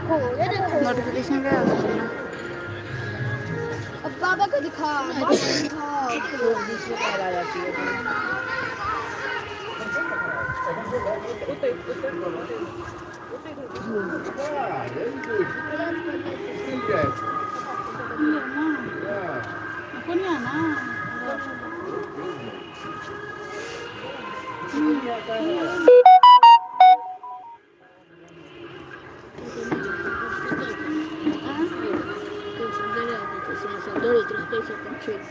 देखो, ये देखो। नोटिफिकेशन क्या आता है ना? अब बाबा को दिखा, बाबा को दिखा। बीच में कॉल आ जाती है। कोनिया ना। छोटी।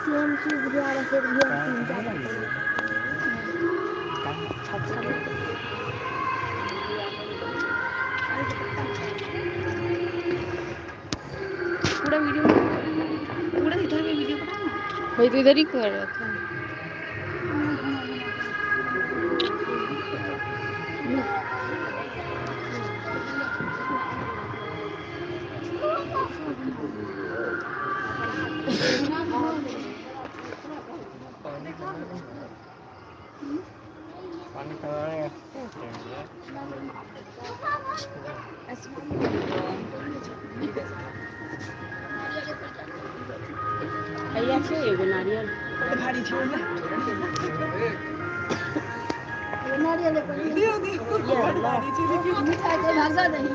सेम चीज 11 से 3 4। पूरा वीडियो, पूरा इधर भी वीडियो बनाना। भाई तो इधर ही कर रहा था। हैया छै एगो नारियल। नारियल मिठाई के भागा नहीं।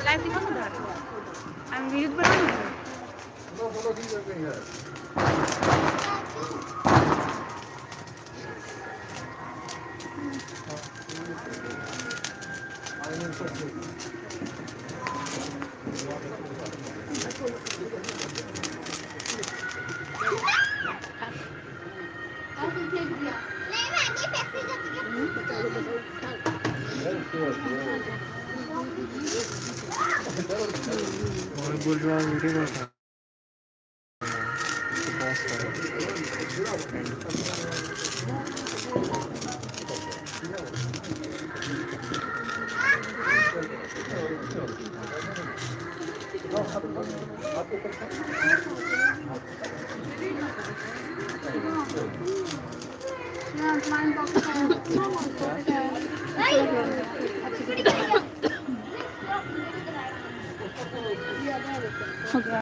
लाइव दिखा ना। I'm video बनाऊँ। नहीं, मैं आगे पैसे जाती। और बोल रहा हूँ वीडियो कॉल कर, पॉज करो एंड। हो गया।